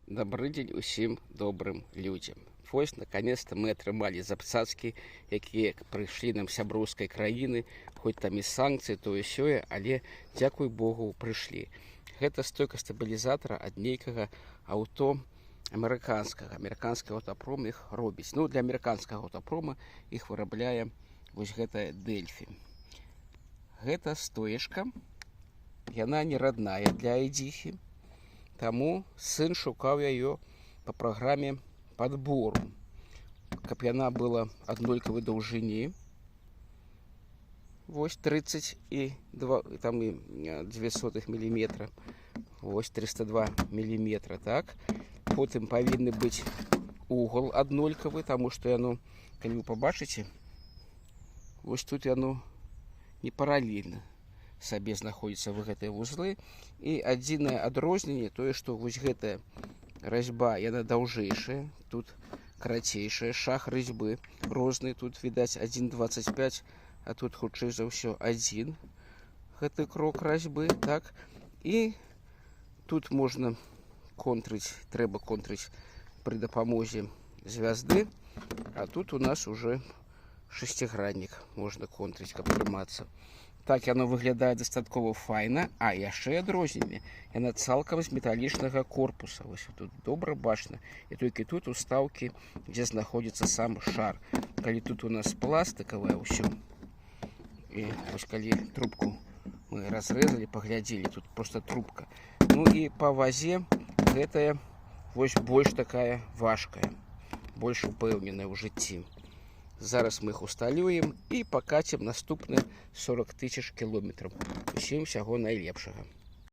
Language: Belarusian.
Добры дзень усім добрым людзям. Вось наконец-то мы атрымалі запцацкі, якія прыйшлі нам сяброўскай краіны, хоць там і санкцыі, тое сёе, але дзякуй Богу, прыйшлі. Гэта стойка стабілізатара ад нейкага аўто амерыканскага. Амерыканскі аўтапром іх робіць. Ну, для амерыканскага аўтапрома іх вырабляе вось гэтая Дэльфі. Гэта стоечка, яна не родная для айдзіхі. Таму сын шукаў яе па праграме падбору, каб яна была аднолькавай даўжыні. Вось 30 і 2, там і 2 міліметра. Вось 302 міліметра, так. Потым павінны быць угол аднолькавы, таму што яно, калі вы пабачыце, вось тут яно не паралельна сабе знаходзіцца в гэтыя вузлы. І адзінае адрозненне тое, што вось гэтая разьба, яна даўжэйшая, тут карацейшая, шаг разьбы розны, тут, відаць, 1,25, а тут хутчэй за ўсё 1 гэты крок разьбы, так. І тут можна контрыць, трэба контрыць пры дапамозе звязды, а тут у нас уже шасціграннік можна контрыць, каб трымацца. Так яно выглядае дастаткова файна, а яшчэ адрозненне. Яна цалкам з металічнага корпуса. Вось тут добра бачна. І толькі тут устаўкі, дзе знаходзіцца сам шар. Калі тут у нас пластыкавае ўсё. І вось калі трубку мы разрэзалі, паглядзелі, тут просто трубка. Ну і па вазе гэтая вось больш такая важкая, больш упэўненая ў жыцці. Зараз мы іх усталюем і пакацім наступны 40 тысяч кіલોметраў. Усім усяго найлепшага.